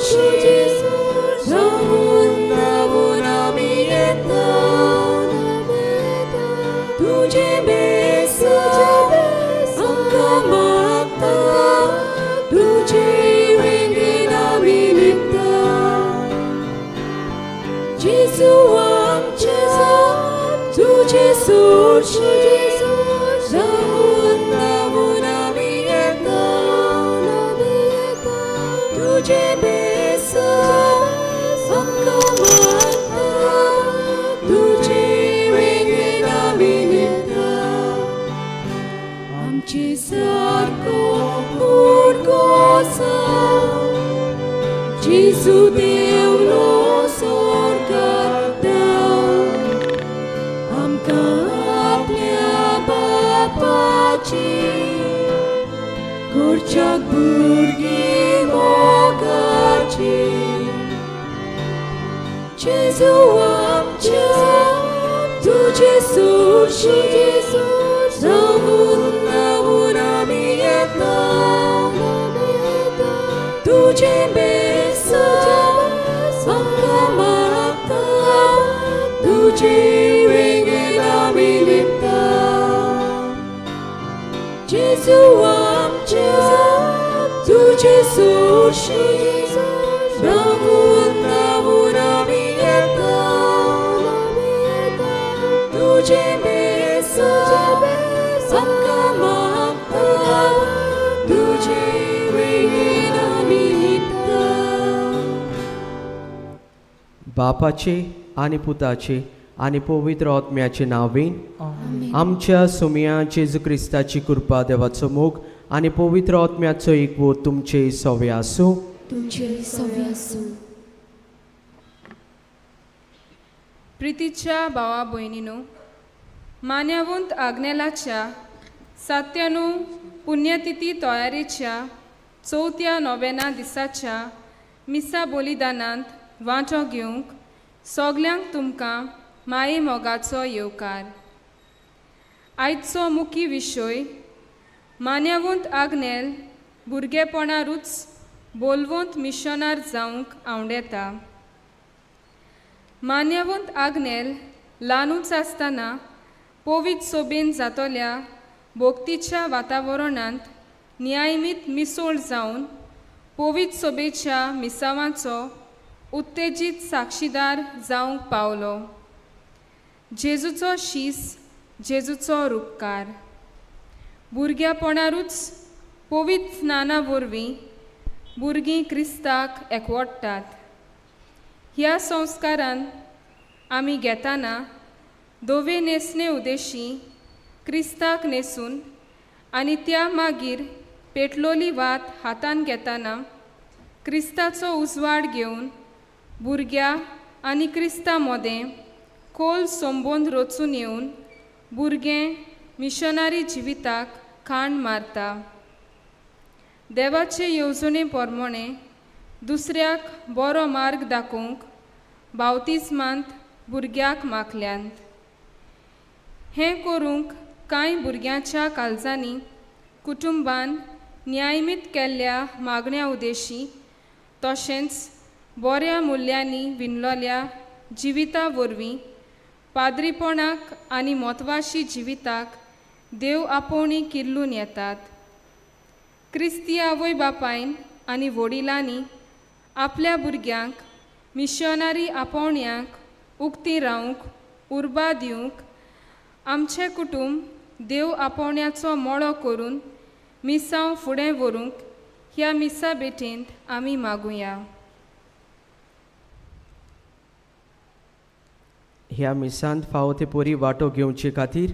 सोरशी रावून रावून आमी येता तुजें बेसांव आमकां मागता तुजे वेंगेन आमी लिपता जेजू आमच्या तुजें सोरशी रावून रावून आमी येता तुजें बेसांव आमकां मागता तुजे वेंगेन आमी लिपता आमचे सारको कोण आसा जेजू देवलो स्वर्गांत आमकां आपल्या बापाची करच्याक भुरगीं मोगाची जेजू आमच्या तुजें सोरशी रावून रावून आमी येता तुजें बेसांव आमकां मागता तुजे वेंगेन आमी लिपता जेजू आमच्या तुजें सोरशी रावून रावून आमी येता तुजें बेसांव आमकां मागता तुजे वेंगेन आमी लिपता. बापाचे आनी पुताचे आनी पवित्र आत्म्याचे नांवेन आमच्या सुमया जेजू क्रिस्ताची कृपा, देवाचो मोग आनी पवित्र आत्म्याचो एकवो तुमचे सवे आसूं. तुमचे सवे आसूं. प्रितीच्या भावा भयणीनो, मान्यावंत आग्नेलाच्या सात्यानू पुण्यतिथी तयारेच्या चवथ्या नोव्हेना दिसाच्या मिसा बलिदानांत वांटो घेवंक सगल्यांक तुमकां माये मोगाचो येवकार. आयचो मुखी विशय मान्यावंत आग्नेल भुरगेपणारूच बोलवंत मिशनार जावंक आवडेता. मान्यवंत आग्नेल ल्हानूच आसतना पवित्र सोबेन जातल्या भक्तीच्या वातावरणांत नियमीत मिसोळ जावन पवित्र सोबेच्या मिसावांचो उत्तेजीत साक्षीदार जावंक पावलो. जेजूचो शीस, जेजूचो रुपकार. भुरग्यापणारूच पवित्र स्नाना वरवीं भुरगीं क्रिस्ताक एकवटतात. ह्या संस्कारान आमी घेताना धवे न्हेसणे उदेशी क्रिस्ताक न्हेसून आनी त्या मागीर पेटलोली वात हातान घेताना क्रिस्ताचो उजवाड घेवन भुरग्या आनी क्रिस्ता मदें खोल संबंद रचून येवन भुरगें मिशनरी जिविताक खाण मारता. देवाचे येवजणे प्रमाणे दुसऱ्याक बरो मार्ग दाखोवंक बावतिज्मांत भुरग्याक मागल्यांत. हें करूंक कांय भुरग्यांच्या काळजांनी कुटुंबान न्यायमीत केल्ल्या मागण्या उदेशी तशेंच बऱ्या मुल्यांनी विणलोल्या जिविता वरवीं पाद्रीपणाक आनी म्हत्वाशी जिविताक देव आपोवणी किल्लून येतात. क्रिस्ती आवय बापायन आनी वडिलांनी आपल्या भुरग्यांक मिशनरी आपोवण्यांक उक्ती रावंक उर्बा दिवंक आमचें कुटुंब देव आपोवण्याचो मळो करून मिसांव फुडें व्हरूंक ह्या मिसा भेटेंत आमी मागुया. ह्या मिसांत फावो ते परी वांटो घेवचे खातीर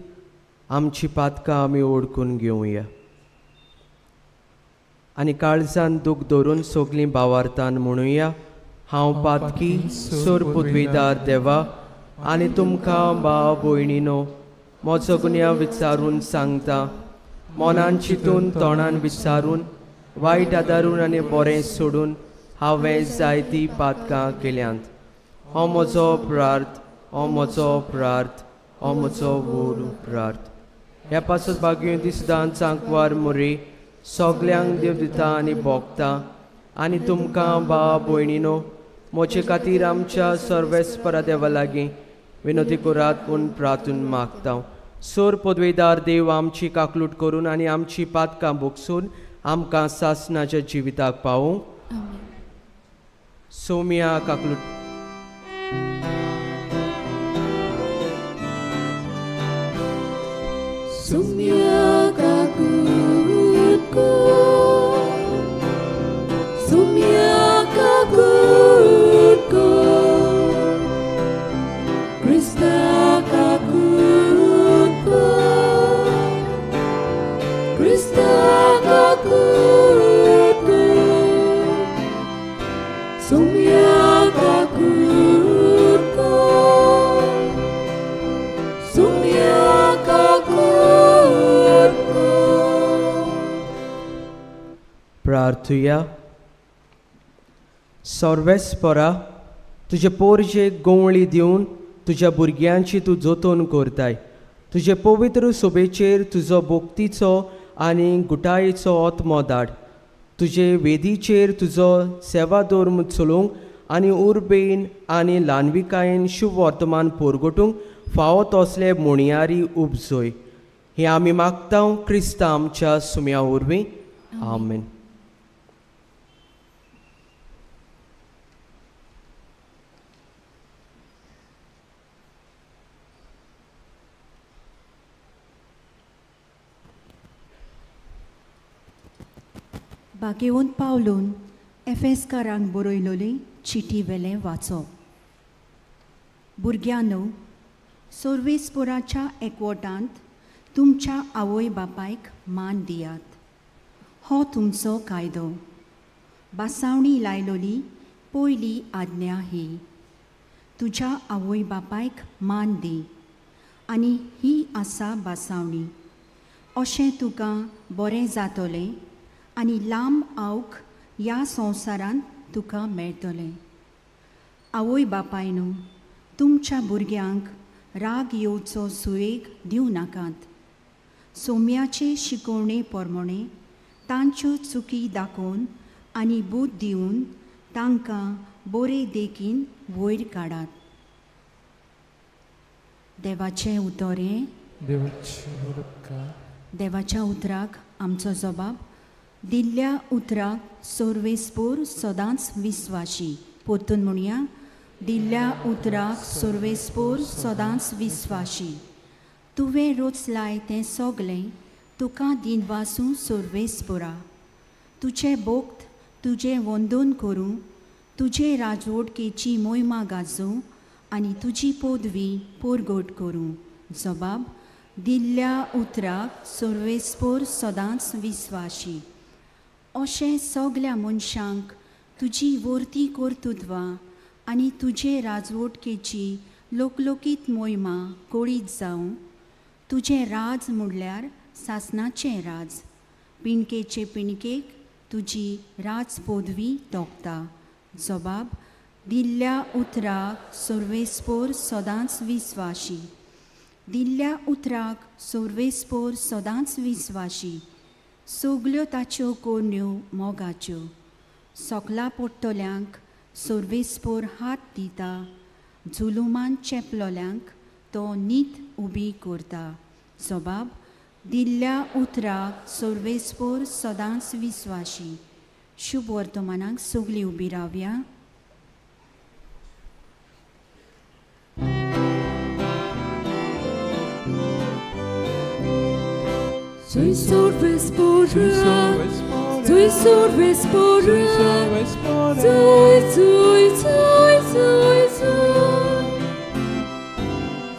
आमची पातकां आमी ओळखून घेवया आनी काळजान दूख धरून सगलीं भावार्थान म्हणुया, हांव पातकी सोर पुदवीदार देवा आनी तुमकां भाव भयणीनो म्हजो गुन्यांव विचारून सांगता. मनान चिंतून तोंडान विचारून वायट आदारून आनी बरें सोडून हांवें जायतीं पातकां केल्यांत. हो म्हजो प्रार्थ, हो म्हजो प्रार्थ, हो म्हजो व्हड प्रार्थ. ह्या पासत भाग्य दिसदान सांकवार मुरी सगल्यांक देव दिता आनी भोगता. आनी तुमकां भाव भयणीनो म्हजे खातीर आमच्या सर्वेस्परा देवा लागीं विनोदी करात म्हूण प्रार्थून मागता. सोर पदवेदार देव आमची काकलूट करून आनी आमची पातकां भोगसून आमकां सासणाच्या जिविताक पावूं. Saumya काकलूट. Sumya kakut ko, sumya kakut ko, Krista kakut ko, Krista kakut ko, sumya kakut ko, sumya kakut ko. प्रार्थुया. सर्वेस्परा तुजे पोरजेक गोवळी दिवन तुज्या भुरग्यांची तूं जतन करताय. तुजे पवित्र सोबेचेर तुजो भक्तीचो आनी गुटायेचो आत्मो धाड. तुजे वेदीचेर तुजो सेवा धर्म चलोवंक आनी उर्बेन आनी ल्हानविकायेन शुभ वर्तमान पोरगटूंक फावो तसले मुणयारी उपजय. हें आमी मागता क्रिस्ता आमच्या सुम्या वरवीं. आमेन. बागेवन पावलून एफेसकारांक बरयलोली चिटी वेलें वाचप. भुरग्यांनो, सर्वेस्पोराच्या एकवटांत तुमच्या आवय बापायक मान दियात. हो तुमचो कायदो. बासावणी लायलोली पयली आज्ञा ही, तुज्या आवय बापायक मान दी आनी ही आसा बासावणी. अशें तुका बरें जातलें आनी लांब आवक ह्या संवसारांत तुका मेळटलें. आवय बापायनू, तुमच्या भुरग्यांक राग येवचो सुयेग दिवं नाकात. सोम्याचे शिकोवणे प्रमाणे तांच्यो चुकी दाखोवन आनी बूद दिवन तांकां बरे देखीन वयर काडात. देवाचें उतर हें. देवाच्या उतराक आमचो जबाब. दिल्ल्या उतराक सर्वेस्पोर सदांच विस्वाशी. परतून म्हणया, दिल्ल्या उतराक सर्वेस्पोर सदांच विस्वाशी. तुवें रोचलाय तें सगलें तुका दिनवासूं सर्वेस्पोरा. तुजें भक्त तुजें वंदन करूं, तुजे राजवटकेची मोहिमा गाजोवं आनी तुजी पदवी परगट करूं. जबाब, दिल्ल्या उतराक सर्वेस्पोर सदांच विस्वाशी. अशें सगल्या मनशांक तुजी वर्ती कर्तृत्वां आनी तुजे राजवटकेची लोकलोकीत मोहिमा कळीत जावं. तुजें राज म्हणल्यार सासणाचें राज. पिणकेचे पिणकेक तुजी राज पदवी तोखता. जबाब, दिल्ल्या उतराक सर्वेस्पोर सदांच विस्वाशी. दिल्ल्या उतराक सर्वेस्पोर सदांच विस्वाशी. सगल्यो ताच्यो कोरण्यो मोगाच्यो. सोकला पडटल्यांक सर्वेस्पोर हात दिता, जुलुमान चेपलोल्यांक तो नीत उबी करता. जबाब, दिल्ल्या उतराक सर्वेस्पोर सदांच विस्वाशी. शुभ वर्तमानाक सगळीं उबी रावया. Soy sorvespora, soy sorvespora, soy, soy, soy, soy, soy.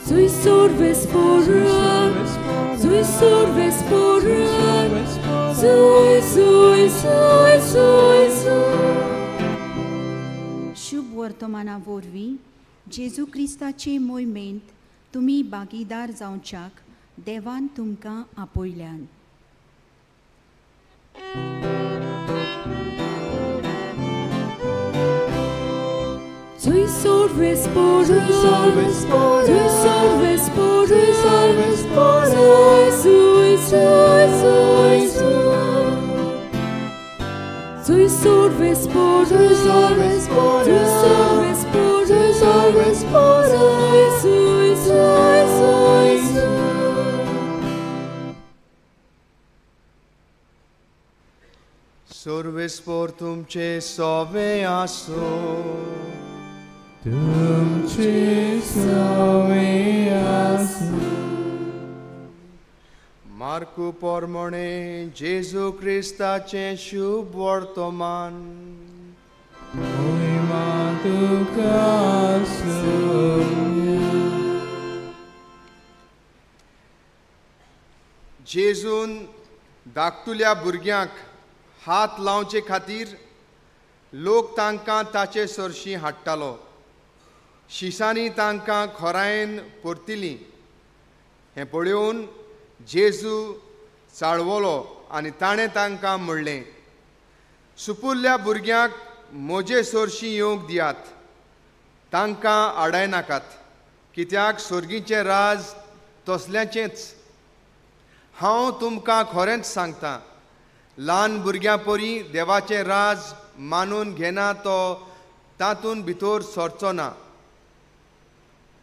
Soy sorvespora, soy sorvespora, soy, soy, soy, soy, soy. शुभ वर्तमाना वरवीं जेजू क्रिस्ताचे मोहिमेंत तुमी भागीदार जावच्याक देवान तुमकां आपयल्यान. Soy sorvespora, soy sorvespora, soy, soy, soy, soy, soy. Soy सर्वेस्पोर तुमचे सोवे आसो, तुमचे सोवे आसो. मार्कू पोरमोणे जेजू क्रिस्ताचें शुभ वर्तमान. मोहिमा तुका आसूं. जेजून धाकटुल्या भुरग्यांक हात लावचे खातीर लोक तांकां ताचे सरशीं हाडटालो. शिसांनी तांकां खोरायेन परतिलीं. हें पळोवन जेजू चाळवलो आनी ताणें तांकां म्हणलें, सुपुल्ल्या भुरग्यांक म्हजे सरशीं येवंक दियात, तांकां आडायनाकात, कित्याक सर्गीचें राज तसल्याचेंच. हांव तुमकां खरेंच सांगता, ल्हान भुरग्यां परी देवाचें राज मानून घेना तो तातूंत भितर सरचो ना.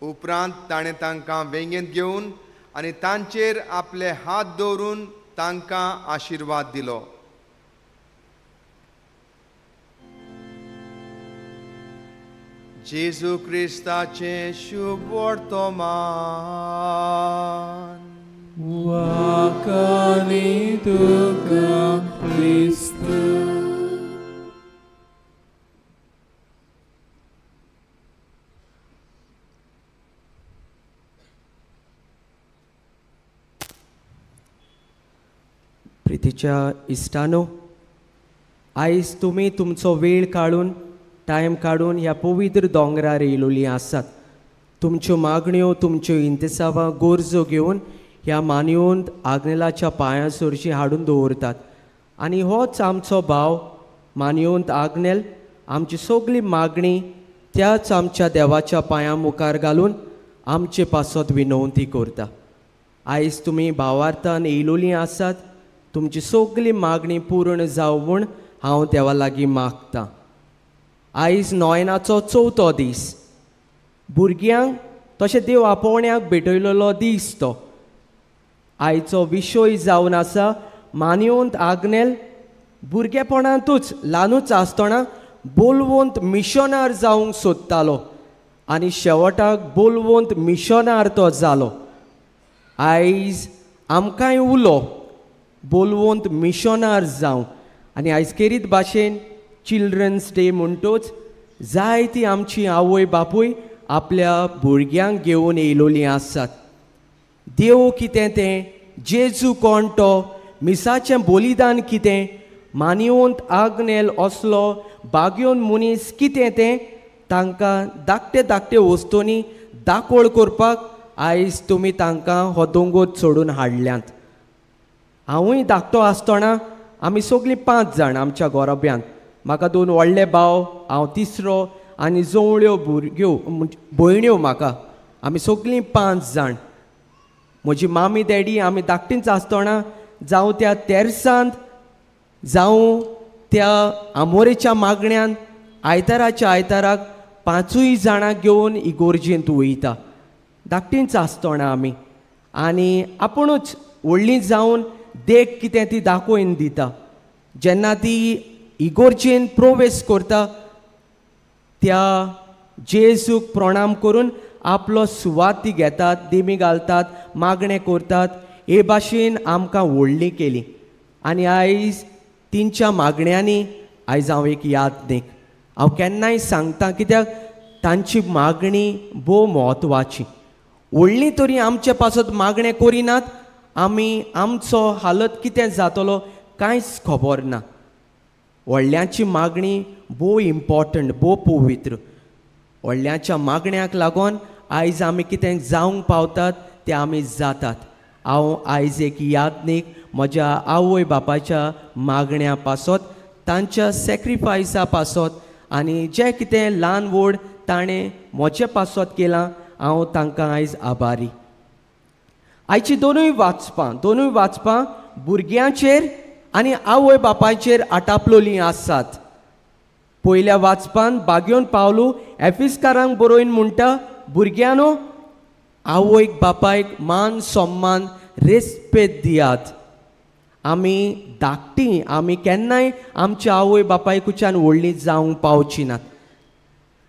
उपरांत ताणें तांकां वेंगेंत घेवन आनी तांचेर आपले हात दवरून तांकां आशिर्वाद दिलो. जेजू क्रिस्ताचें शुभ वर्तमान. वाकानी तुका क्रिस्त. प्रितीच्या इश्टानो, आयज तुमी तुमचो वेळ काडून, टायम काडून ह्या पवित्र दोंगरार येयलोलीं आसात. तुमच्यो मागण्यो, तुमच्यो इंतेसावां, गरजो घेवन ह्या मानयोंत आग्नेलाच्या पांयां सरशीं हाडून दवरतात. आनी होच आमचो भाव मानयोंत आग्नेल आमची सगळी मागणी त्याच आमच्या देवाच्या पांयां मुखार घालून आमचे पासत विनवती करता. आयज तुमी भावार्थान येयलोलीं आसात, तुमची सगळी मागणी पूर्ण जावं म्हूण हांव देवा लागीं मागतां. आयज नोयनाचो चवथो दीस, भुरग्यांक तशें देव आपोवण्याक भेटयलेलो दीस तो. आयचो विशय जावन आसा मानयोंत आग्नेल भुरगेपणांतूच ल्हानूच आसतना बोलवंत मिशनार जावंक सोदतालो आनी शेवटाक बोलवंत मिशनार तो जालो. आयज आमकांय उलो बोलवंत मिशनार जावं. आनी आयज केरीत भाशेन चिल्ड्रन्स डे म्हणटूच जायती आमची आवय बापूय आपल्या भुरग्यांक घेवन येयलोलीं आसात. देव कितें तें, जेजू कोण तो, मिसाचें बलिदान कितें, मानयोंत आग्नेल असलो बागयोन मनीस कितें तें तांकां धाकटे धाकटे वस्तूंनी दाकोळ करपाक आयज तुमी तांकां हो दोंगर चडून हाडल्यात. हांवूय धाकटो आसतना आमी सगळीं 5 जाण आमच्या गोरब्यांत, म्हाका 2 व्हडले भाव, हांव तिसरो आनी जोवळ्यो भुरग्यो भयण्यो म्हाका, आमी सगळीं 5 जाण. म्हजी मामी डॅडी आमी धाकटींच आसतना जावं त्या तेर्सांत, जावं त्या आमोरेच्या मागण्यान आयताराच्या आयताराक 5 जाणां घेवन इगोर्जेंत वयता. धाकटींच आसतना आमी, आनी आपुणूच व्हडलीं जावन देख कितें ती दाखोवन दिता. जेन्ना ती इगोर्जेन प्रवेश करता त्या जेजूक प्रणाम करून आपलो सुवात ती घेतात, देमी घालतात, मागणें करतात. हे भाशेन आमकां व्हडली केली. आनी आयज तिंच्या मागण्यांनी आयज हांव एक यादनीक हांव केन्नाय सांगता, कित्याक तांची मागणी भोव म्हत्वाची. व्हडली तरी आमचे पासत मागणें करिनात, आमी आमचो हालत कितें जातलो कांयच खबर ना. व्हडल्यांची मागणी भोव इम्पॉर्टंट, भोव पवित्र. व्हडल्यांच्या मागण्याक लागून आयज आमी कितें जावंक पावतात तें आमी जातात. हांव आयज एक यादनीक म्हज्या आवय बापायच्या मागण्या पासत, तांच्या सॅक्रिफायसा पासत आनी जें कितें ल्हान व्हड ताणें म्हजे पासत केलां हांव तांकां आयज आभारी. आयची दोनूय वाचपां भुरग्यांचेर आनी आवय बापायचेर आटापलोलीं आसात. पयल्या वाचपान बागयोन पावलू एफिस्कारांक बरोवन म्हणटा, भुरग्यांनो आवयक बापायक मान सन्मान रेस्पेद दियात. आमी धाकटी आमी केन्नाय आमच्या आवय बापायकुच्यान व्हडली जावंक पावची नात.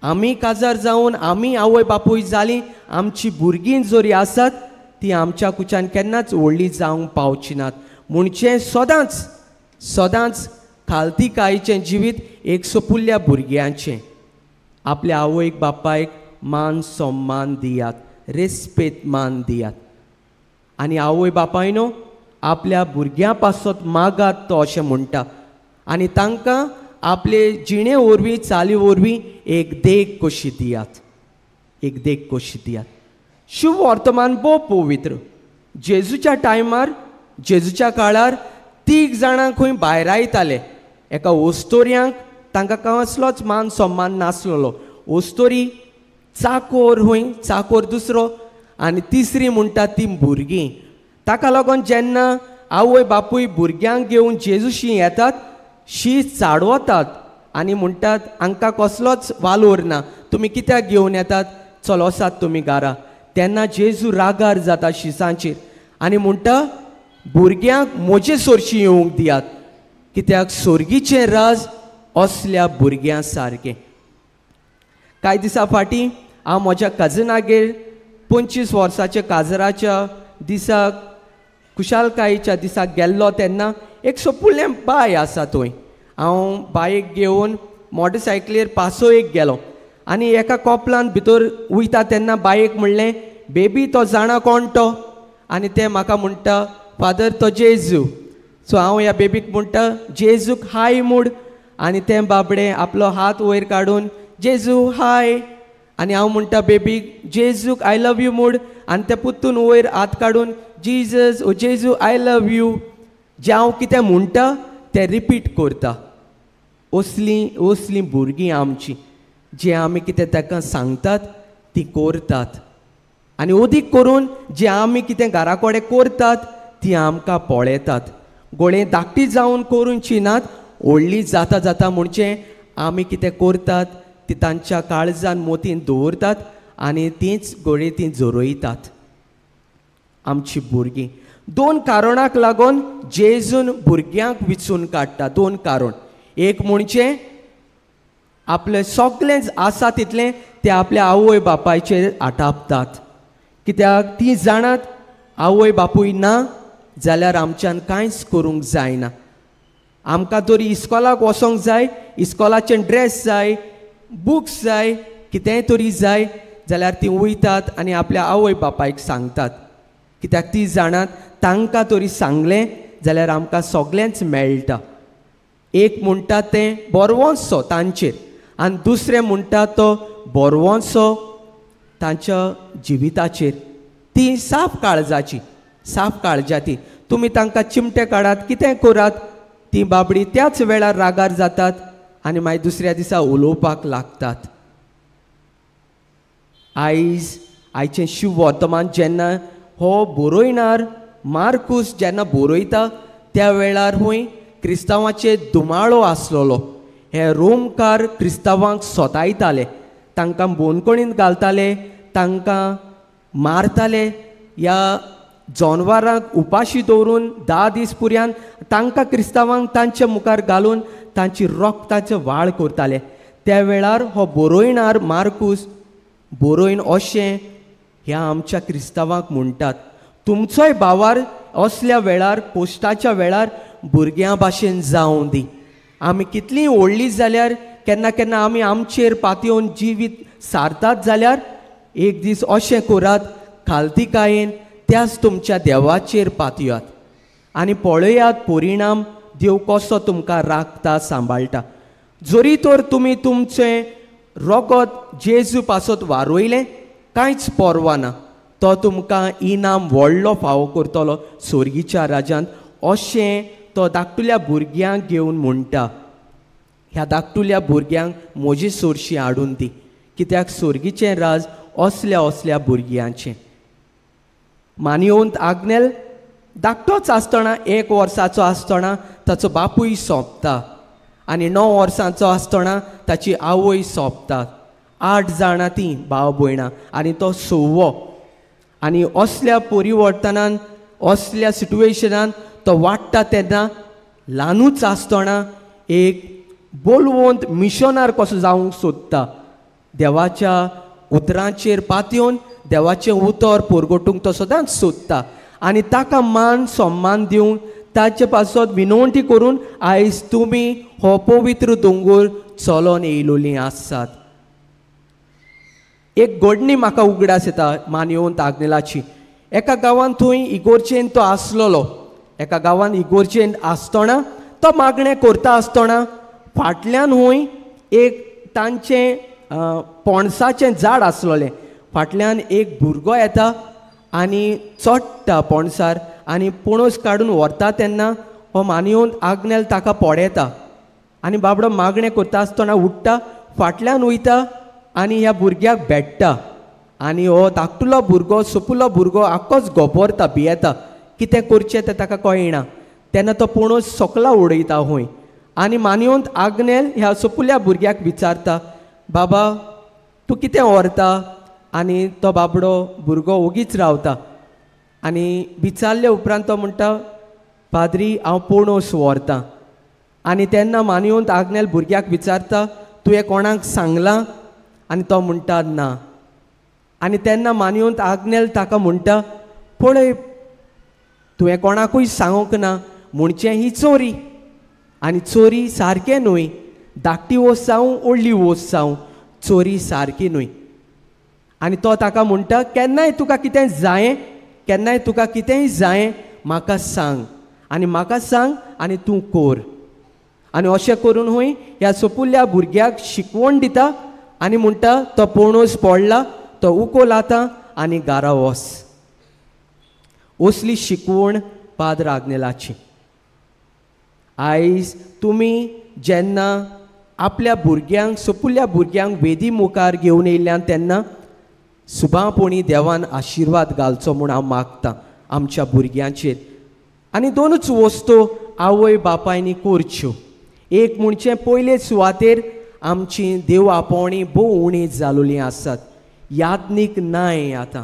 आमी काजार जावन आमी आवय बापूय जालीं, आमची भुरगीं जरी आसात ती आमच्या कुच्यान केन्नाच व्हडली जावंक पावची नात. म्हणचे सदांच सदांच खालतीकायेचें जिवीत एक सोपुल्ल्या भुरग्यांचें. आपल्या आवयक बापायक मान सन्मान दियात, रेस्पेद मान दियात. आनी आवय बापायनो आपल्या भुरग्यां पासत मागात तो अशें म्हणटा आनी तांकां आपले जिणे वरवीं चाली वरवीं एक देख कशी दियात, एक देख कशी दियात. शुभ वर्तमान भोव पवित्र. जेजूच्या टायमार जेजूच्या काळार 3 जाणां खंय भायरायताले. एका ओस्तोर्यांक तांकां कसलोच मान सन्मान नासलेलो. ओस्तोरी चाकोर खंय चाकोर दुसरो आनी तिसरी म्हणटा ती भुरगीं. ताका लागून जेन्ना आवय बापूय भुरग्यांक घेवन जेजूशी येतात, शी चाडवतात आनी म्हणटात हांकां कसलोच वालोर ना, तुमी कित्याक घेवन येतात, चल वचात तुमी घरा. तेन्ना जेजू रागार जाता शिसांचेर आनी म्हणटा भुरग्यांक म्हजे सोरशी येवंक दियात, कित्याक सोर्गीचें राज असल्या भुरग्यां सारकें. कांय दिसां फाटीं हांव म्हज्या कजनागेर 25 वर्साच्या काजराच्या दिसाक खुशालकायेच्या दिसाक गेल्लो तेन्ना एक सोपुल्लें बाय आसा थंय. हांव बायक घेवन मोटरसायकलीर पासोयेक गेलो आनी एका कोपलान भितर वयता तेन्ना बायक म्हणलें, बेबी तो जाणा कोण तो? आनी तें म्हाका म्हणटा, फादर तो जेजू. सो हांव ह्या बेबीक म्हणटा जेजूक हाय म्हूण. आनी तें बाबडें आपलो हात वयर काडून जेजू हाय. आनी हांव म्हणटा बेबीक जेजूक I love you म्हूण. आनी तें पुत्तून वयर हात काडून जीजस ओ जेजू I love you. जें हांव कितें म्हणटा तें रिपीट करता. असलीं असलीं भुरगीं आमचीं, जें आमी कितें ताका सांगतात ती करतात. आनी अदीक करून जें आमी कितें घरा कडेन करतात ती आमकां पळयतात. गोळे धाकटी जावन करूंची नात, व्हडली जाता जाता म्हणचे आमी कितें करतात ती तांच्या काळजान मोतीन दवरतात आनी तींच गोळे ती जोरयतात आमची भुरगीं. 2 कारणाक लागून जेजून भुरग्यांक विचून काडटा. 2 कारण. एक म्हणजे आपलें सगळेंच आसा तितलें ते आपल्या आवय बापायचेर आटापतात, कित्याक ती जाणात आवय बापूय ना जाल्यार आमच्यान कांयच करूंक जायना. आमकां तरी इस्कॉलाक वचोंक जाय, इस्कॉलाचें ड्रेस जाय, बुक्स जाय, कितेंय तरी जाय जाल्यार तीं वयतात आनी आपल्या आवय बापायक सांगतात, कित्याक ती जाणात तांकां तरी सांगलें जाल्यार आमकां सगळेंच मेळटा. एक म्हणटा तें बरवंसो तांचेर आनी दुसरें म्हणटा तो बरवंसो तांच्या जिविताचेर. ती साफ काळजाची, साफ काळजाची. तुमी तांकां चिमटे काडात, कितें करात, ती बाबडी त्याच वेळार रागार जातात आनी मागीर दुसऱ्या दिसा उलोवपाक लागतात. आयज आयचें शिव वर्तमान जेन्ना हो बरोयणार मार्कूस जेन्ना बरयता त्या वेळार हूंय क्रिस्तांवाचेर धुमाळो आसलेलो. हे रोमकार क्रिस्तांवांक सोतायताले, तांकां बोनकोणींत घालताले, तांकां मारताले, ह्या जनवरांक उपाशी दवरून 10 दीस पुर्यान तांकां क्रिस्तांवांक तांच्या मुखार घालून तांची रोगताचे वाळ करताले. त्या वेळार हो बरोयणार मार्कूस बरोयन अशें ह्या आमच्या क्रिस्तांवांक म्हणटात, तुमचोय भावार असल्या वेळार कोश्टाच्या वेळार भुरग्यां भाशेन जावं दी. आमी कितलीं व्हडलीं जाल्यार केन्ना केन्ना आमी आमचेर पातयेवन जिवीत सारतात जाल्यार एक दीस अशें करात, खालतीकायेन त्याच तुमच्या देवाचेर पातयात आनी पळयात परिणाम देव कसो तुमकां राखता सांबाळटा. जरी तर तुमी तुमचें रोगत जेजू पासत वारयलें कांयच पर्वा ना, तो तुमकां इनाम व्हडलो फावो करतलो सोर्गीच्या राजांत, अशें तो धाकटुल्या भुरग्यांक घेवन म्हणटा. ह्या धाकटुल्या भुरग्यांक म्हजी सोरशी हाडून दी, कित्याक सोर्गीचें राज असल्या असल्या भुरग्यांचें. मानियोंत आग्नेल धाकटोच आसतना, 1 वर्साचो आसतना ताचो बापूय सोंपता आनी 9 वर्सांचो आसतना ताची आवय सोंपता. 8 जाणां तीं भाव भयणां आनी तो 6वो. आनी असल्या परिवर्तनान असल्या सिट्युएशनान तो वाडटा तेन्ना ल्हानूच आसतना एक बोलवंत मिशनार कसो जावंक सोदता. देवाच्या उतरांचेर पातयेवन देवाचें उतर परगटूंक तो सदांच सोदता आनी ताका मान सन्मान दिवंक ताचे पासत विनवणी करून आयज तुमी हो पवित्र दोंगोर चलोन येयलोलीं आसात. एक घडणी म्हाका उगडास येता मानयोन आग्नेलाची. एका गांवांत थंय इगोर्जेन तो आसलेलो. एका गांवांत इगोर्जेन आसतना तो मागणें करता आसतना फाटल्यान हूंय एक तांचें पणसाचें झाड आसलेलें. फाटल्यान एक भुरगो येता आनी चडटा पणसार आनी पणस काडून व्हरता तेन्ना हो मानयोन आग्नेल ताका पळयता आनी बाबडो मागणें करता आसतना उठ्ठा, फाटल्यान वयता आनी ह्या भुरग्याक भेट्टा आनी हो धाकटुलो भुरगो सोपुलो भुरगो आक्कोच गोबोरता, भियेता, कितें करचें तें ताका कळना. तेन्ना तो पणस सकला उडयता हूंय आनी मानयोन आग्नेल ह्या सोपुल्या भुरग्याक विचारता, बाबा तूं कितें व्हरता? आनी तो बाबडो भुरगो ओगीच रावता आनी विचारले उपरांत तो म्हणटा, पाद्री हांव पणस व्हरतां. आनी तेन्ना मानयोन आग्नेल भुरग्याक विचारता, तुवें कोणाक सांगलां? आनी तो म्हणटा ना. आनी तेन्ना मानयोन आग्नेल ताका म्हणटा, पळय तुवें कोणाकूय सांगूंक ना म्हणचें ही चोरी आनी चोरी सारकें न्हय, धाकटी वस्त जावं व्हडली वस्त जावं चोरी सारकी न्हय. आनी तो ताका म्हणटा, केन्नाय तुका कितें जायें, केन्नाय तुका कितेंय जायें म्हाका सांग आनी म्हाका सांग आनी तूं कोर. आनी अशें करून हूंय ह्या सोपुल्ल्या भुरग्याक शिकवण दिता आनी म्हणटा, तो पणस पडला तो उकोल आतां आनी घरा वच. असली शिकवण पाद्र आग्नेलाची. आयज तुमी जेन्ना आपल्या भुरग्यांक सोपुल्ल्या भुरग्यांक वेदी मुखार घेवन येयल्यान तेन्ना सुबापोणी देवान आशिर्वाद घालचो म्हूण हांव मागतां आमच्या भुरग्यांचेर. आनी दोनूच वस्तू आवय बापायनी करच्यो. एक म्हणचे पयले सुवातेर आमची देव आपोवणी भोव उणी जालोलीं आसात. याज्ञीक नाय आतां,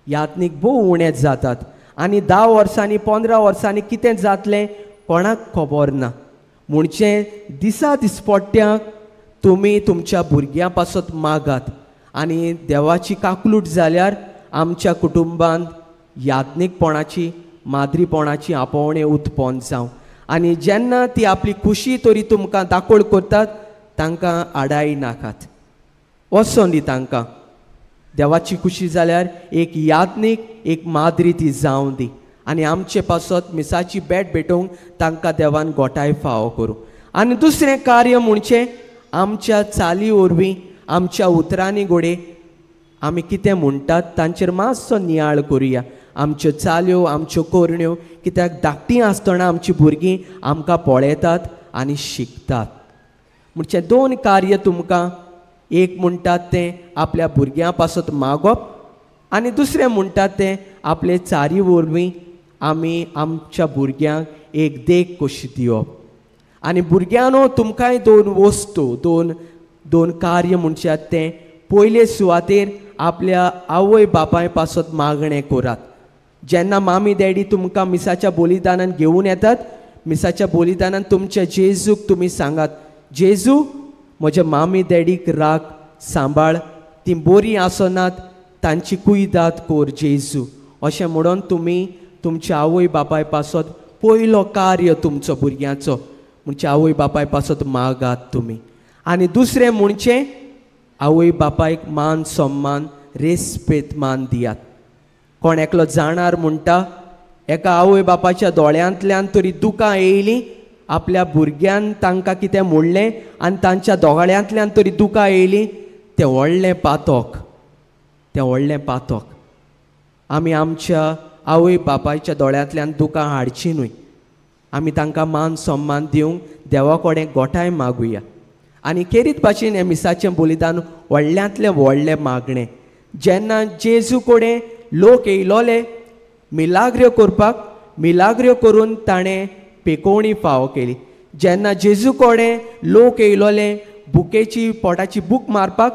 याज्ञीक भोव उणेच जातात आनी 10 वर्सांनी 15 वर्सांनी कितें जातलें कोणाक खबर ना. म्हणचे दिसा दिसपट्ट्यांक तुमी तुमच्या भुरग्यां पासत मागात आनी देवाची काकलूट जाल्यार आमच्या कुटुंबांत याज्ञीकपणाची माद्रीपणाची आपोवणें उत्पन्न जावं. आनी जेन्ना ती आपली खुशी तरी तुमकां दाखोळ करतात तांकां आडाय नाकात, वचोन दी तांकां. देवाची खुशी जाल्यार एक याज्ञीक एक माद्री ती जावं दी आनी आमचे पासत मिसाची भेट भेटोवंक तांकां देवान गोठाय फावो करूं. आनी दुसरें कार्य म्हणचें आमच्या चाली वरवीं आमच्या उतरांनी घोडे आमी कितें म्हणटात तांचेर मातसो नियाळ करुया. आमच्यो चाल्यो आमच्यो करण्यो, कित्याक धाकटीं आसतना आमची भुरगीं आमकां पळयतात आनी शिकतात. म्हणजे दोन कार्य तुमकां, एक म्हणटात तें आपल्या भुरग्यां पासत मागप आनी दुसरें म्हणटात तें आपले चारी वरवीं आमी आमच्या भुरग्यांक एक देख कशी दिवप. आनी भुरग्यांनो तुमकांय दोन वस्तू दोन कार्य म्हणच्यात तें पयले सुवातेर आपल्या आवय बापाय पासत मागणें करात. जेन्ना मामी डॅडी तुमकां मिसाच्या बलिदानान घेवन येतात, मिसाच्या बलिदानान तुमच्या जेजूक तुमी सांगात, जेजू म्हज्या मामी डॅडीक राख सांबाळ, ती बरीं आसनात तांची कुयदाद कोर जेजू, अशें म्हणून तुमी तुमच्या आवय बापाय पासत पयलो कार्य तुमचो भुरग्यांचो म्हणजे आवय बापाय पासत मागात तुमी. आनी दुसरें म्हणचें आवय बापायक मान सन्मान रेस्पेद मान दियात. कोण एकलो जाणार म्हणटा एका आवय बापायच्या दोळ्यांतल्यान तरी दुकां येयलीं, आपल्या भुरग्यान तांकां कितें म्हणलें आनी तांच्या दोळ्यांतल्यान तरी दुकां येयलीं, तें व्हडलें पातक, तें व्हडलें पातक. आमी आमच्या आवय बापायच्या दोळ्यांतल्यान दुकां हाडचीं न्हय, आमी तांकां मान सन्मान दिवंक देवा कडेन गोठाय मागुया. आनी खेरीत भाशेन हें मिसाचें बलिदान व्हडल्यांतलें व्हडलें मागणें. जेन्ना जेजू कडेन लोक येयलोले मिलाग्र्यो करपाक, मिलाग्र्यो करून ताणें पेकोवणी फावो केली. जेन्ना जेजू कडेन लोक येयलोले बुकेची पोटाची बूक मारपाक,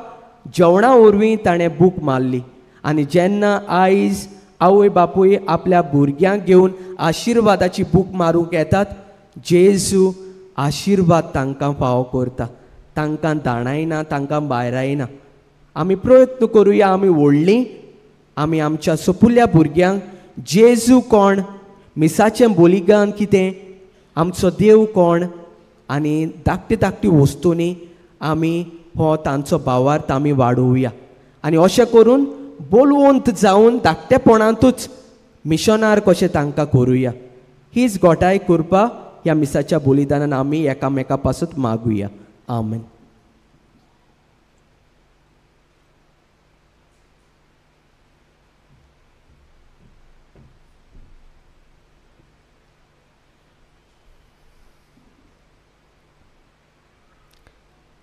जेवणा वरवीं ताणें बूक मारली. आनी जेन्ना आयज आवय बापूय आपल्या भुरग्यांक घेवन आशिर्वादाची बूक मारूंक येतात, जेजू आशिर्वाद तांकां फावो करता, तांकां दाणायना, तांकां भायरायना. आमी प्रयत्न करुया, आमी व्हडलीं, आमी आमच्या सोपुल्ल्या भुरग्यांक जेजू कोण, मिसाचें बोलिगान कितें, आमचो देव कोण आनी धाकटी धाकटी वस्तूंनी आमी हो तांचो भावार्थ आमी वाडोवया. आनी अशें करून बोलवंत जावन धाकटेपणांतूच मिशनार कशें तांकां करुया. हीच गोठाय करपा ह्या मिसाच्या बलिदानान आमी एकामेका पासून मागुया. आमेन.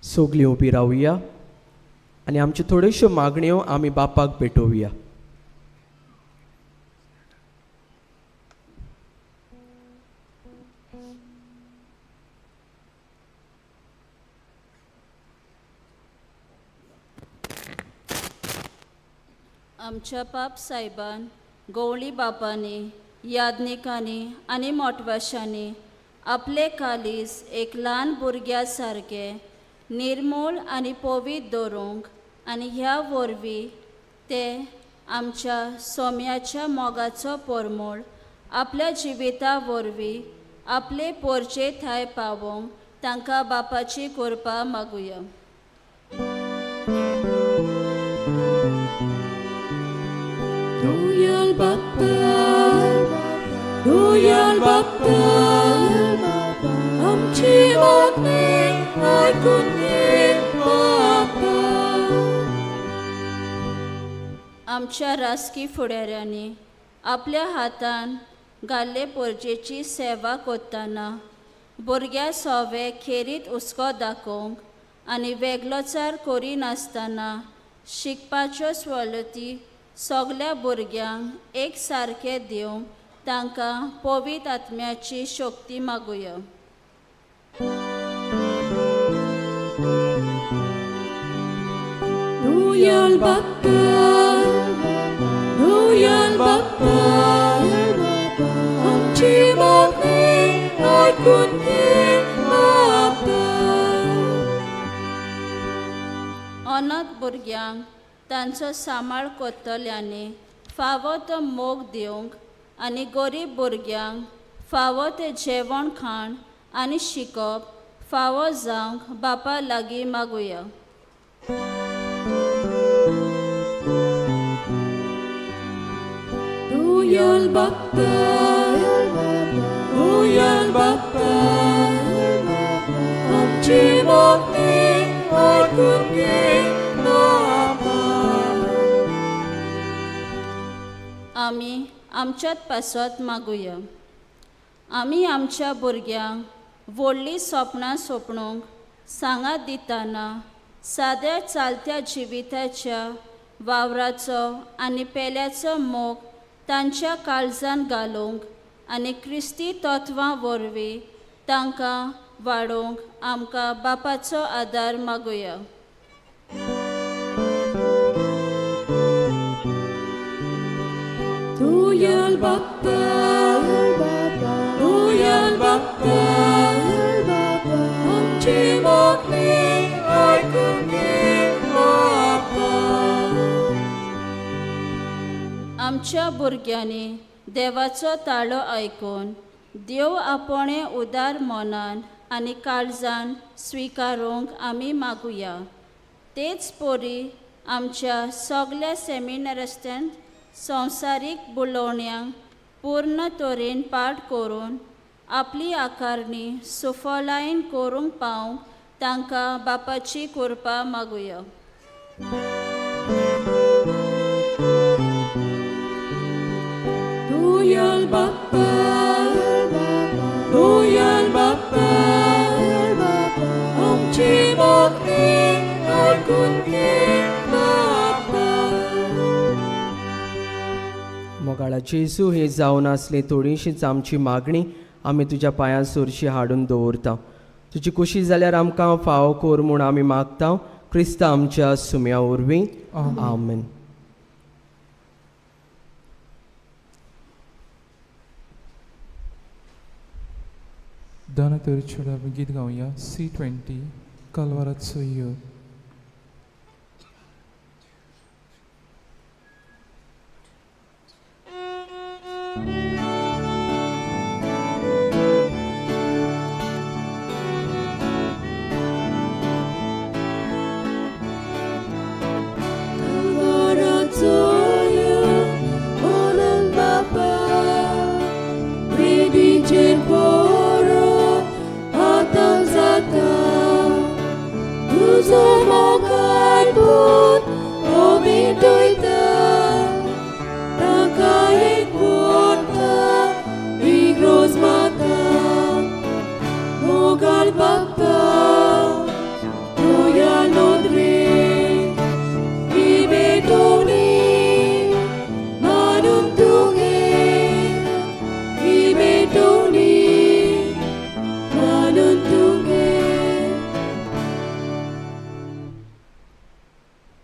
सगलीं उबी रावया आनी आमच्यो थोड्योश्यो मागण्यो आमी बापाक भेटोवया. आमच्या पाप सायबान, गवळी बापांनी, याज्ञिकांनी आनी मोटवाशांनी आपले कालीस एक ल्हान भुरग्या सारकें निर्मूळ आनी पवित्र दवरूंक आनी ह्या वरवीं ते आमच्या सोम्याच्या मोगाचो परमळ आपल्या जिविता वरवीं आपले पोरचे थांय पावोवंक तांकां बापाची कृपा मागुया. Royal Bapa, Royal Bapa, आमची मागणी आयकून घे बापा. आमच्या राजकी फुडाऱ्यांनी आपल्या हातान घाल्ले पोरजेची सेवा करतना भुरग्या सोवे खेरीत हुस्को दाखोवंक आनी वेगळोचार करिनासतना शिकपाच्यो सवलती सगल्या भुरग्यांक एक सारकें दिवंक तांकां पवित्र आत्म्याची शक्ती मागुया. Royal Bapa, Royal Bapa, आमची मागणी आयकून घे बापा. अनाथ भुरग्यांक तांचो सांबाळ करतल्यांनी फावो तो मोग दिवंक आनी गरीब भुरग्यांक फावो तें जेवण खाण आनी शिकप फावो जावंक बापा लागीं मागुया. Royal Bapa, Royal Bapa, आमची मागणी आयकून घे बापा. आमी आमच्यात पासत मागुया. आमी आमच्या भुरग्यांक व्हडलीं सपनां सोपणूंक सांगात दितना साद्या चालत्या जिविताच्या वावराचो आनी पेल्याचो मोग तांच्या काळजान घालूंक आनी क्रिस्ती तत्वां वरवीं तांकां वाडोवंक आमकां बापाचो आदार मागुया. Royal Bapa, Royal Bapa, आमची मागणी आयकून घे बापा. आमच्या भुरग्यांनी देवाचो ताळो आयकून देव आपणे उदार मनान आनी काळजान स्विकारूंक आमी मागुया. तेच परी आमच्या सगल्या सेमिनारिस्टांत संवसारीक बुलोवण्यांक पूर्ण तरेन पाठ करून आपली आकारणी सुफलायन करूंक पावंक तांकां बापाची कृपा मागुया. Royal Bapa, Royal Bapa, आमची मागणी आयकून घे बापा. मोगाळा जेजू, हे जावन आसली थोडीशीच आमची मागणी आमी तुज्या पांयां सरशी हाडून दवरता. तुजी खुशी जाल्यार आमकां फावो कर म्हूण आमी मागता, क्रिस्ता आमच्या सुम्या वरवीं, आमेन. दाना तर गीत गावया C20 कलवाराचो यो.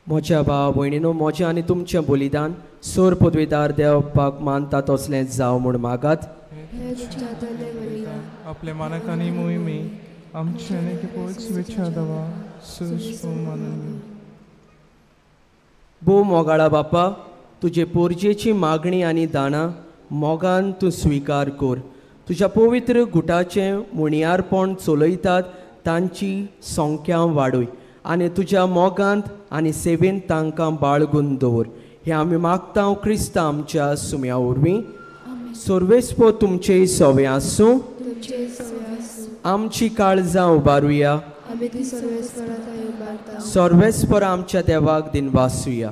म्हज्या भाव भयणीनो, म्हजें आनी तुमचें बलिदान सोर पदवीदार देवपाक मानता तसलें जावं म्हूण मागात. आपले मानक आनी मोहिमे आमचे भोव मोगाळा बापा, तुजे पोरजेची मागणी आनी दानां मोगान तूं स्विकार कर. तुज्या पवित्र गुटाचें मुणयारपण चलयतात तांची संख्या वाडय आनी तुज्या मोगांत आनी सेवेंत तांकां बाळगून दवर. हें आमी मागता क्रिस्ता आमच्या सुम्या वरवीं. सर्वेस्पो तुमचें सवें आसूं. आमची काळजां उबारुया. सर्वेस्पर आमच्या देवाक दिनवासुया.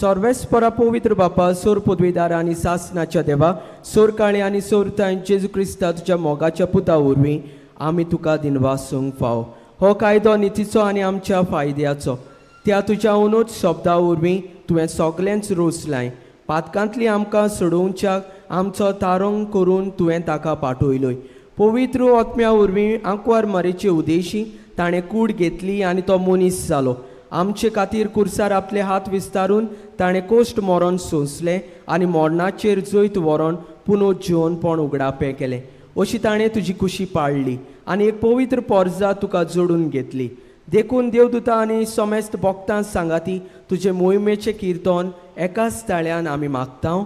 सर्वेस्परा पवित्र बापा, सोर पदवीदार आनी सासनाच्या देवा, सोर काळे आनी सोर तांय जेजू क्रिस्ता तुज्या मोगाच्या पुता वरवीं आमी तुका दिनवासूंक फाव. हो कायदो नितीचो आनी आमच्या फायद्याचो. त्या तुज्या उनूच शब्दा वरवीं तुवें सगळेंच रोसलाय. पातकांतली आमकां सोडोवच्याक आमचो तारंग करून तुवें ताका पाठयलोय. पवित्र आत्म्या वरवीं आंकवार मारेचे उदेशी ताणें कूड घेतली आनी तो मनीस जालो. आमचे खातीर कुर्सार आपले हात विस्तारून ताणें कोश्ट मरण सोंसलें आनी मरणाचेर जैत व्हरोन पुनः जिवनपण उगडापें केलें. अशी ताणें तुजी कुशी पाळ्ळी आनी एक पवित्र पोरजा तुका जोडून घेतली. देखून देवदूता आनी समेस्त भक्तां सांगाती तुजे मोहिमेचें किर्तन एकाच ताळ्यान आमी मागता.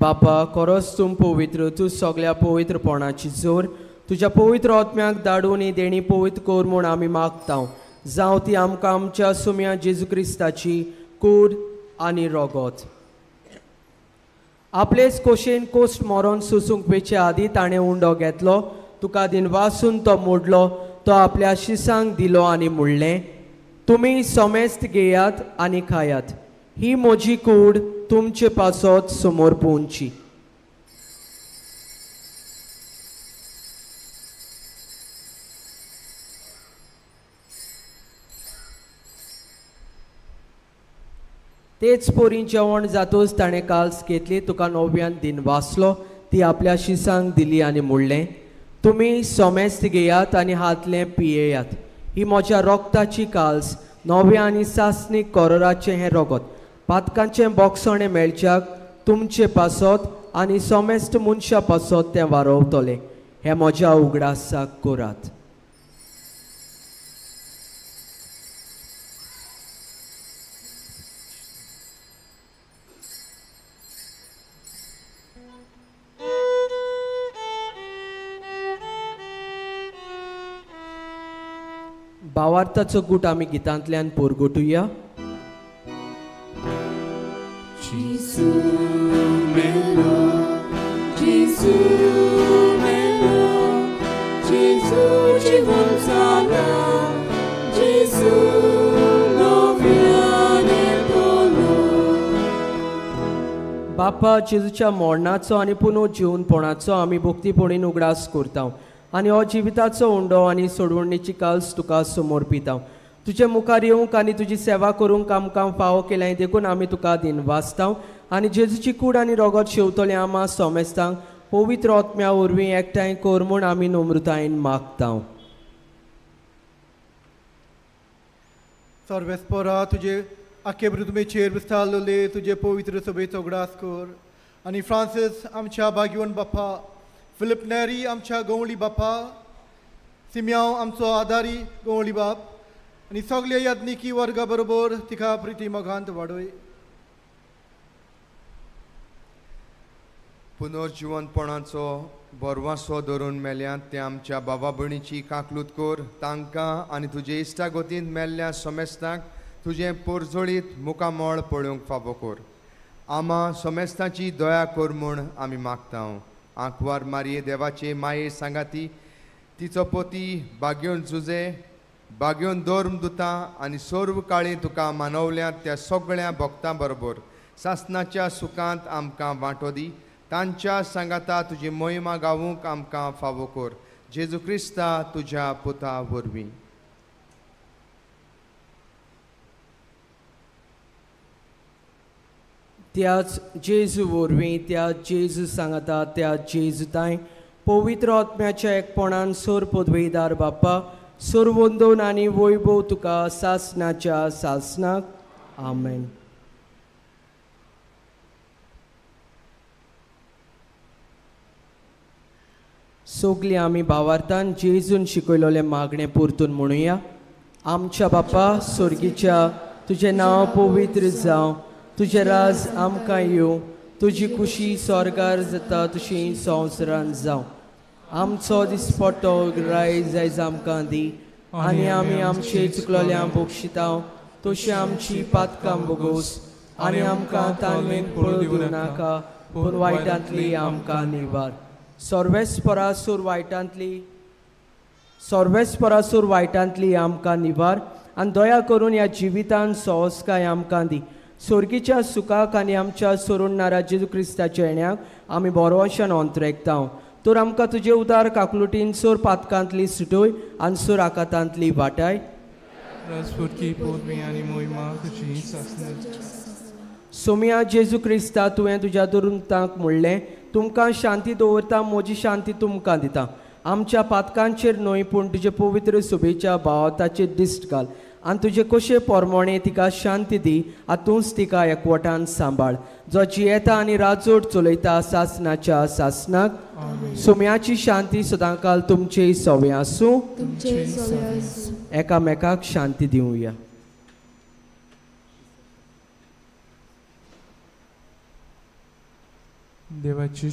बापा, खरोच तूं पवित्र, तूं सगळ्या पवित्रपणाची जोर. तुज्या पवित्र आत्म्याक धाडून ही देणी पवित्र कर म्हूण आमी मागता. जावं ती आमकां आमच्या सुम्या जेजू क्रिस्ताची कूड आनी रोगोत. आपलेच कोशेन कोश्ट मरोन सोसूंक वेचे आदीं ताणें उंडो घेतलो, तुका दिनवासून तो मोडलो, तो आपल्या शिसांक दिलो आनी म्हणलें, तुमी समेस्त घेयात आनी खायात, ही म्हजी कूड तुमचे पासत समोर पोवची. तेच पोरी जेवण जातूच ताणें काल्स घेतली, तुका नव्यान दिनवासलो, ती आपल्या शिसांक दिली आनी म्हणलें, तुमी समेस्त घेयात आनी हातलें पियेयात, ही म्हज्या रोगताची काल्स, नव्या आनी सासणीक कोरोराचें हें रोगत, पातकांचें बोगसणें मेळच्याक तुमचे पासत आनी समेस्त मनशां पासत तें वारोवतलें. हें म्हज्या उगडासाक करात. भावार्थाचो गूट आमी गितांतल्यान पोरगोटुया. जेजू मेलो, जेजू मेलो, जेजू जिवन जाला, जेजू नव्यान येतलो. बापा, जेजूच्या मरणाचो आनी पुनर्जीवनपणाचो आमी भक्तीपणीन उगडास करता आनी हो जिविताचो उंडो आनी सोडवणीची काल्स तुका समर्पिता. तुजे मुखार येवंक आनी तुजी सेवा करूंक आमकां फावो केल्याय देखून आमी तुका दिनवासता आनी जेजूची कूड आनी रोगत शेवतले आमा सोमेस्तांक पवित्र आत्म्या वरवीं एकठांय कर म्हूण आमी नम्रतायेन मागता. सर्वेस्पोरा, तुजे आखे पृथ्वीचेर विस्तारलेले तुजे पवित्र सभेचो उगडास कर आनी फ्रांसीस आमच्या भाग्यवन बापा, फिलिप नेरी आमच्या गवळी बापा, सिम्यांव आमचो आदारी गवळी बाप आनी सगळे याज्ञिकी वर्गा बरोबर तिका प्रिती मोगांत वाडय. पुनर्जिवनपणाचो बरवासो धरून मेल्यात ते आमच्या बाबा भयणीची काकलूत कर. तांकां आनी तुजे इश्टागतींत मेल्ल्या सोमेस्तांक तुजें पोरजोळीत मुखामळ पळोवंक फावो कर. आमा सोमेस्तांची दया कर म्हूण आमी मागता. आंकवार मारये देवाचे माये सांगाती तिचो पोती बागेवन जुजे बागेवन धर्म दुता आनी सर्व काळी तुका मानवल्यात त्या सगळ्या भक्तां बरोबर सासनाच्या सुखांत आमकां वांटो दी. तांच्या सांगाता तुजी मोहिमा गावूंक आमकां फावो कर. जेजू क्रिस्ता तुज्या पुता वरवीं. त्याच जेजू वरवीं, त्या जेजू सांगाता, त्या जेजू तांय पवित्र आत्म्याच्या एकपणान सोर पदवेदार बापा, सोर वंदोवन आनी वैभव तुका सासनाच्या सासनाक. आमेन. सगळीं आमी भावार्थान जेजून शिकयलेलें मागणें परतून म्हणुया. आमच्या बापा स्वर्गीच्या, तुजें नांव पवित्र जावं, तुजें राज आमकां येवं, तुजी खुशी स्वर्गार जाता तशी संवसारांत जावं. आमचो दिसपट्टो रायज आयज आमकां दी आनी आमी आमचे चुकलोल्यांक बक्षिता तशी आमची पातकां भोगोस आनी आमकां ताणें पळोवंक दिवं नाका, पूण वायटांतली आमकां निवार. सर्वेस्परासूर वायटांतली आमकां निवार आनी दया करून ह्या जिवितान सहजकाय आमकां दी. स्वर्गीच्या सुखाक आनी आमच्या सोडणारा जेजू क्रिस्ताच्या येण्याक आमी बरोवशान अंतरेकता. तर आमकां तुजे उदार काकलुटीन सोर पातकांतली सुटोय आनी सोर आकातांतली वाटाय. सोम्या जेजू क्रिस्ता, तुवें तुज्या दुरुंतांक म्हणलें, तुमकां शांती दवरता, म्हजी शांती तुमकां दिता. आमच्या पातकांचेर न्हय पूण तुजे पवित्र सुबेच्या भावाताचेर दिश्ट घाल आनी तुजे कशे पोरमोणे तिका शांती दी. आतूंच तिका एकवटान सांबाळ, जो जियेता आनी राजवट चलयता सासनाच्या सासनाक. सोम्याची शांती सदांकाल तुमचे सवे आसूं. एकामेकाक शांती दिवया. देवाची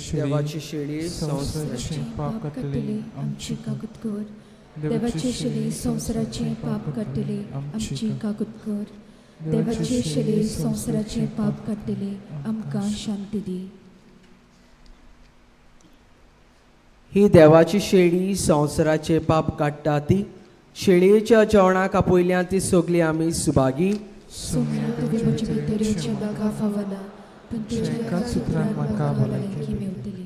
शेळी संवसाराचे पाप काडटली आमची काकूत कर. देवाची शेळी संवसाराचे पाप काडटली आमची काकूत कर. देवाची शेळी संवसाराचे पाप काडटली आमकां शांती दी. ही देवाची शेळी संवसाराचे पाप काडटा ती शेळयेच्या जेवणाक आपयल्या ती सगळी आमी सुभागी. सोम्या, तुवें म्हजे भितर येवचें म्हाका फावना, पूण तुज्या एकाच उतरान म्हाका भलायकी मेवतली.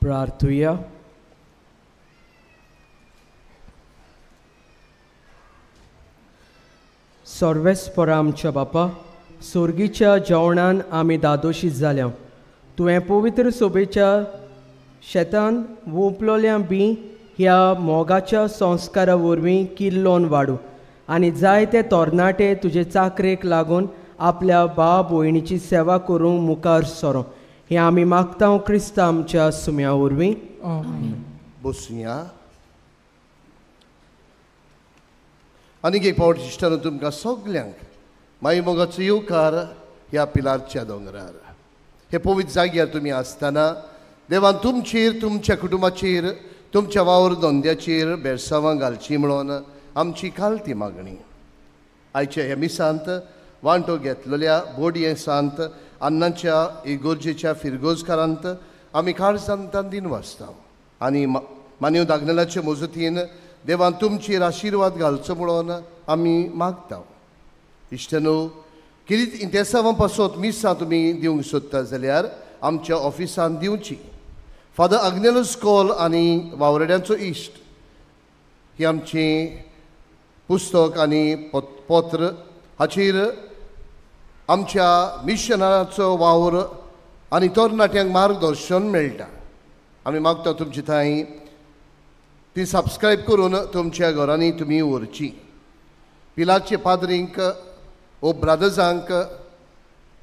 प्रार्थुया. सर्वेस्परा आमच्या बापा, सोर्गीच्या जेवणान आमी दादोशी जाल्या. तुवें पवित्र सोबेच्या शेतान वोंपलोल्या बी ह्या मोगाच्या संस्कारा वरवीं किल्लोन वाडूं आनी जायते तरणाटे तुजे चाकरेक लागून आपल्या भाव भयणीची सेवा करूंक मुखार सरो. हें आमी मागता क्रिस्ता आमच्या सुम्या वरवीं. बसुया. आनीक एक फावट इश्टानो तुमकां सगल्यांक माई मोगाचो येवकार ह्या पिलारच्या दोंगरार. हे पवित्र जाग्यार तुमी आसतना देवान तुमचेर, तुमच्या कुटुंबाचेर, तुमच्या वावर धंद्याचेर बेरसांवां घालची म्हणून आमची खालती मागणी. आयच्या ह्या मिसांत वांटो घेतलेल्या बोडये सांत अन्नाच्या इगोर्जेच्या फिरगोजकारांत आमी काळजांतान दिन वाचता आनी मान्यव दागनेलाचे मजतीन देवान तुमचेर आशिर्वाद घालचो म्हणून आमी मागता. इश्टनो, कितें इंतेसांवां पासत मिसां तुमी दिवंक सोदता जाल्यार आमच्या ऑफिसान दिवची. फादर आग्नेलस कॉल आनी वावरड्यांचो इश्ट ही आमची पुस्तक आनी पत्र हाचेर आमच्या मिशनाचो वावर आनी तरणाट्यांक मार्गदर्शन मेळटा. आमी मागता तुमचे थंय ती सबस्क्रायब करून तुमच्या घरांनी तुमी व्हरची. पिलाचे पाद्रींक ओ ब्रादर्सांक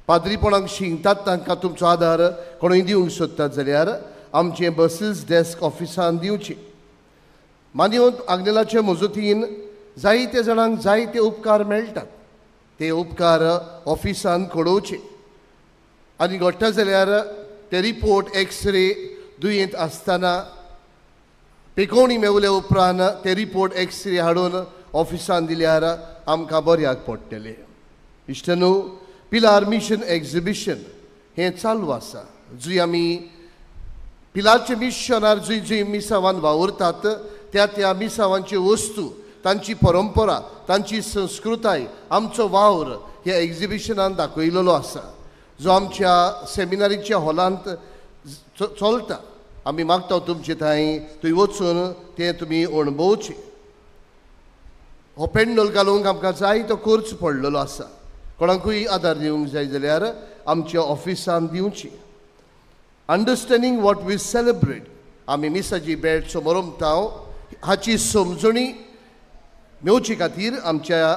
पाद्रीपणाक शिंकतात तांकां तुमचो आदार कोणूय दिवंक सोदतात जाल्यार आमचें बसीस डेस्क ऑफिसान दिवची. मान्यवंत आग्नेलाचे मजतीन जायते जाणांक जायते उपकार मेळटात. ते उपकार ऑफिसान कळोवचे आनी घडटा जाल्यार ते रिपोर्ट एक्सरे दुयेंत आसतना पिकोवणी मेवल्या उपरांत ते रिपोर्ट एक्सरे हाडून ऑफिसान दिल्यार आमकां बऱ्याक पडटलें. इश्टनू, पिलार मिशन एक्झिबिशन हें चालू आसा. जंय आमी पिलारचे मिशनार जंय जंय मिसावान वावुरतात त्या त्या मिसावांच्यो वस्तू, तांची परंपरा, तांची संस्कृताय, आमचो वावर ह्या एक्झिबिशनान दाखयलेलो आसा, जो आमच्या सेमिनारीच्या हॉलांत चलता. आमी मागता तुमचे थंय थंय वचून तें तुमी अणभवचें. हो पेंडल घालूंक आमकां जाय तो खर्च पडलेलो आसा. कोणाकूय आदार दिवंक जाय जाल्यार आमच्या ऑफिसान दिवची. अंडरस्टँडींग what we celebrate, आमी मिसाची भेट समोरमता हाची समजणी मेवचे खातीर आमच्या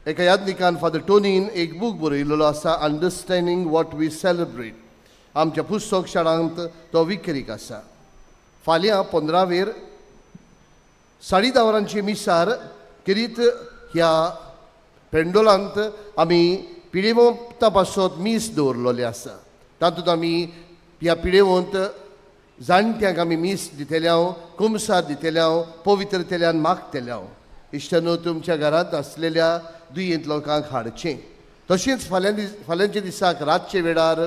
एका यादनिकान फादर टोनीन एक बूक बरयलेलो आसा, अंडरस्टँडींग what we celebrate. आमच्या पुस्तक शाळांत तो विक्रीक आसा. फाल्यां 15वेर 10:30 वरांचे मिसार किरीत ह्या पेंडोलांत आमी पिडेवंता पासत मीस दवरलेलें आसा. तातूंत आमी ह्या पिडेवंत जाणट्यांक आमी मीस दितले हांव, कुमसार दितले हांव, पवित्र तेल्यान मागतले हांव. इश्टानो, तुमच्या घरांत आसलेल्या दुयेंत लोकांक हाडचें. तशेंच फाल्यांच्या दिसाक रातचे वेळार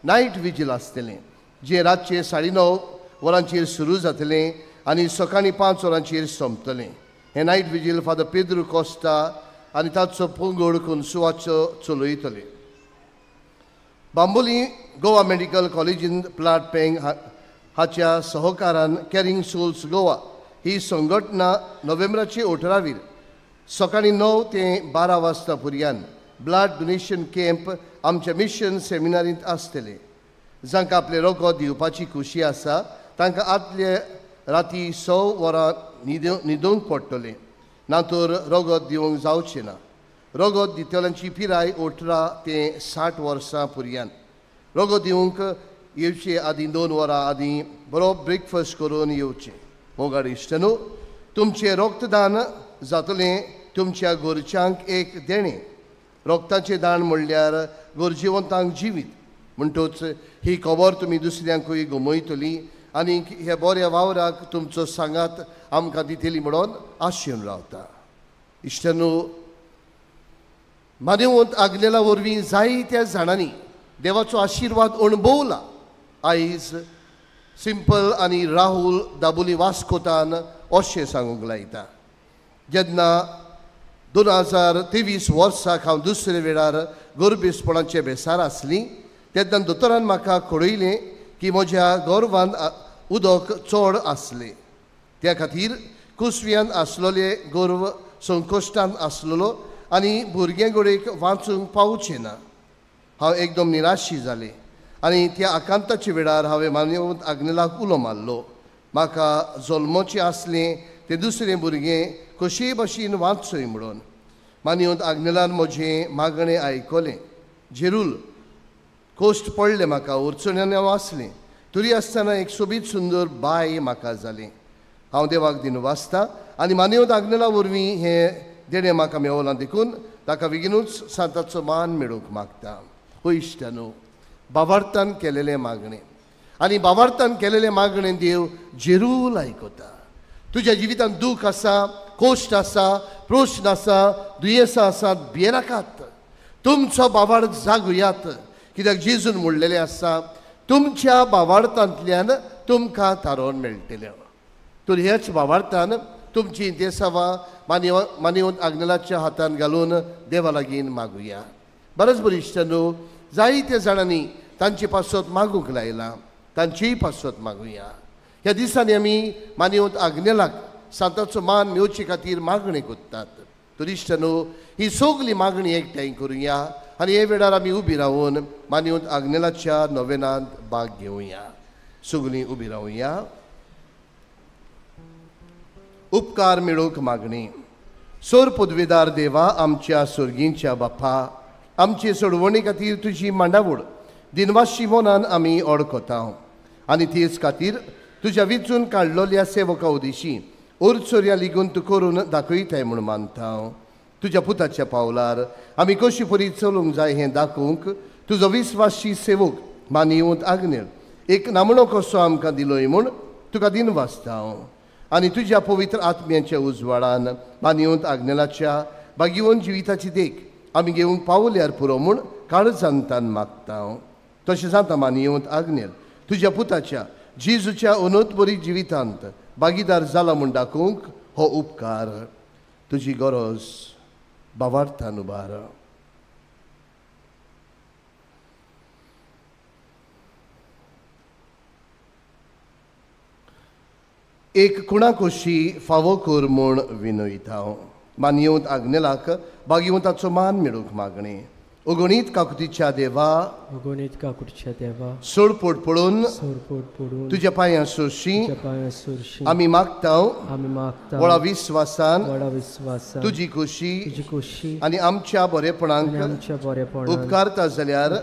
नायट विजील आसतलें, जें रातचें 9:30 वरांचेर सुरू जातलें आनी सकाळीं 5 वरांचेर सोंपतलें. हें night vigil father Pedru Costa आनी ताचो पंगड कोन्सुवाचो चलयतले. बांबोली गोवा मेडिकल कॉलेजींत प्लाट पेंग हाच्या सहकारान कॅरिंग सोल्स गोवा ही संघटना नोव्हेंबराचे 18वीर सकाळीं 9 ते 12 वाजता पुर्यान ब्लड डोनेशन कॅम्प आमच्या मिशन सेमिनारींत आसतले. जांकां आपलें रोगो दिवपाची खुशी आसा तांकां आदले राती 100 वरां न्हिदोवंक पडटलें, ना तर रोगत दिवंक जावचें ना. रोगत दितल्यांची पिराय 18 ते 60 वर्सां पुर्यान. रोगत दिवंक येवचे आदीं 2 वरां आदीं बरो ब्रेकफास्ट करून येवचें. मोगाड इश्टनू, तुमचें रक्तदान जातलें तुमच्या घरच्यांक एक देणें. रोगताचें दान म्हणल्यार गरजेवंतांक जिवीत. म्हणटूच ही खबर तुमी दुसऱ्यांकूय गमयतली आनी ह्या बऱ्या वावराक तुमचो सांगात आमकां दितली म्हणून आशेन रावता. इश्टनू, मानेवंत आग्नेला वरवीं जायत्या जाणांनी देवाचो आशिर्वाद अणभवला. आयज सिंपल आनी राहुल दाबोली वास्कोतान अशें सांगूंक लायता, जेन्ना 2023 वर्साक हांव दुसरे वेळार गरबेसपणाचे बेसार आसली तेन्ना दोतोरान म्हाका कळयलें की म्हज्या गर्वान उदक चड आसलें. त्या खातीर कुसव्यान आसलोले गर्व संकश्टान आसलेलो आनी भुरगें गोडेक वाचूंक पावचें ना. हांव एकदम निराशी जालें आनी त्या आकांताच्या वेळार हांवें मानवत आग्नेलाक उलो मारलो. म्हाका जल्मोचें आसलें तें दुसरें भुरगें कशेय भशेन वाचय म्हणून. मानवत आग्नेलान म्हजें मागणें आयकलें. जेरूल कश्ट पडले म्हाका, अडचण्यांनी हांव आसलें, तरी आसतना एक सोबीत सुंदर बाय म्हाका जालें. हांव देवाक दिन वाचता आनी मानवत आग्नेला वरवीं हें देणें म्हाका मेवलां देखून ताका बेगीनूच सांताचो मान मेळूंक मागता. हो इश्टानो, बावार्थान केलेलें मागणें आनी बावार्थान केलेलें मागणें देव जेरूल आयकता. तुज्या जिवितांत दूख आसा, कश्ट आसा, प्रश्न आसा, दुयेंसां आसात, भियेनाकात. तुमचो बावार्थ जागुयात, कित्याक जेजून म्हणलेलें आसा तुमच्या बावार्थांतल्यान तुमकां थारोवन मेळटलें. तर ह्याच बावार्थान तुमची देसावां मानवत आग्नेलाच्या हातान घालून देवा लागीं मागुया. बरेच बरी इश्टानो, जायत्या जाणांनी तांचे पासत मागूंक लायलां, तांचेय पासत मागुया. ह्या दिसांनी आमी मानवत आग्नेलाक सांताचो मान मेळचे खातीर मागणी करतात. तर इश्टानो, ही सगली मागणी एकठांय करुया आनी हे वेळार आमी उबी रावन मानवत आग्नेलाच्या नोवेनांत भाग घेवया. सगलीं उबी रावया. उपकार मेळोवंक मागणी. सोर पदवेदार देवा, आमच्या सोर्गींच्या बापा, आमचे सोडवणी खातीर तुजी मांडावळ दिनवाशी मनान आमी ओळखता आनी तेच खातीर तुज्या विचून काडलोल्या सेवका उदेशी ओरचोरया लिगून तूं करून दाखयताय म्हूण मानता. तुज्या पुताच्या पावलार आमी कशी परी चलूंक जाय हें दाखोवंक तुजो विस्वासी सेवक मानवत आग्नेल एक नामणो कसो आमकां दिलोय म्हूण तुका दिनवासता. आनी तुज्या पवित्र आत्म्याच्या उजवाडान मानवत आग्नेलाच्या भाग्यवंत जिविताची देख आमी घेवंक पावल्यार पुरो म्हूण काळजांतान मागता. तशें जाता मानवत आग्नेल तुज्या पुताच्या जेजूच्या अनोतबरी जिवितांत भागीदार जाला म्हूण दाखोवंक हो उपकार तुजी गरज बावार्थान उबार. एक कुणाकोशी फावो कर म्हूण विनयता. मानयेवंत आग्नेलाक भाग्यवंताचो मान मेळूंक मागणें. अगणीत काकुतीच्या देवा, अगणीत काकुतीच्या देवा, सोडपोट पळोवन तुज्या पांयां सोरशी आमी मागता, व्हडा विस्वासान तुजी खोशी आनी आमच्या बरेपणाक उपकारता जाल्यार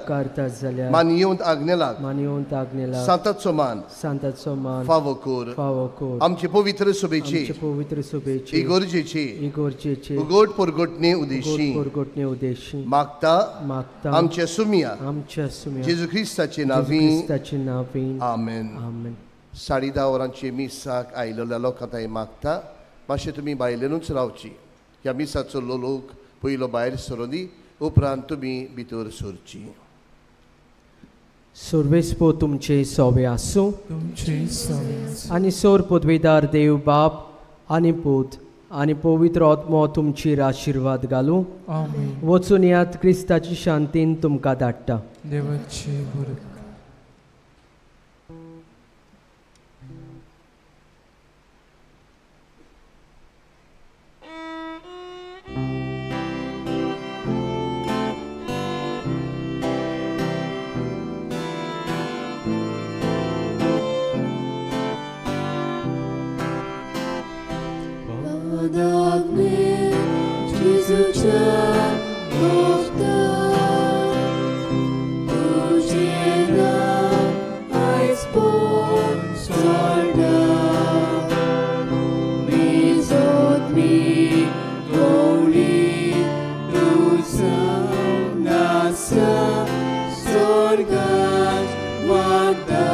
मानयेवंत आग्नेलाक सांताचो मान फावो कर. आमचे पवित्र सभेची इगर्जेची उगड परगटणे उदेशी मागता आमच्या सुमिया जेजू क्रिस्ताचे नांवी आमेन. 10:30 वरांचे मिसाक आयिल्ल्या लोकांक हांवें मागता मातशें तुमी भायल्यानूच रावची. ह्या मिसाचो लोक पयलो भायर सरोनी दी, उपरांत तुमी भितर सरची. सर्वेस्पो तुमचे सोवे आसूं आनी सोर पदवेदार देव बाप आनी पूत आनी पवित्र आत्मो तुमचेर आशिर्वाद घालूं. वचून यात, क्रिस्ताची शांतीन तुमकां धाडटा. देवाची Sorgat, Magda,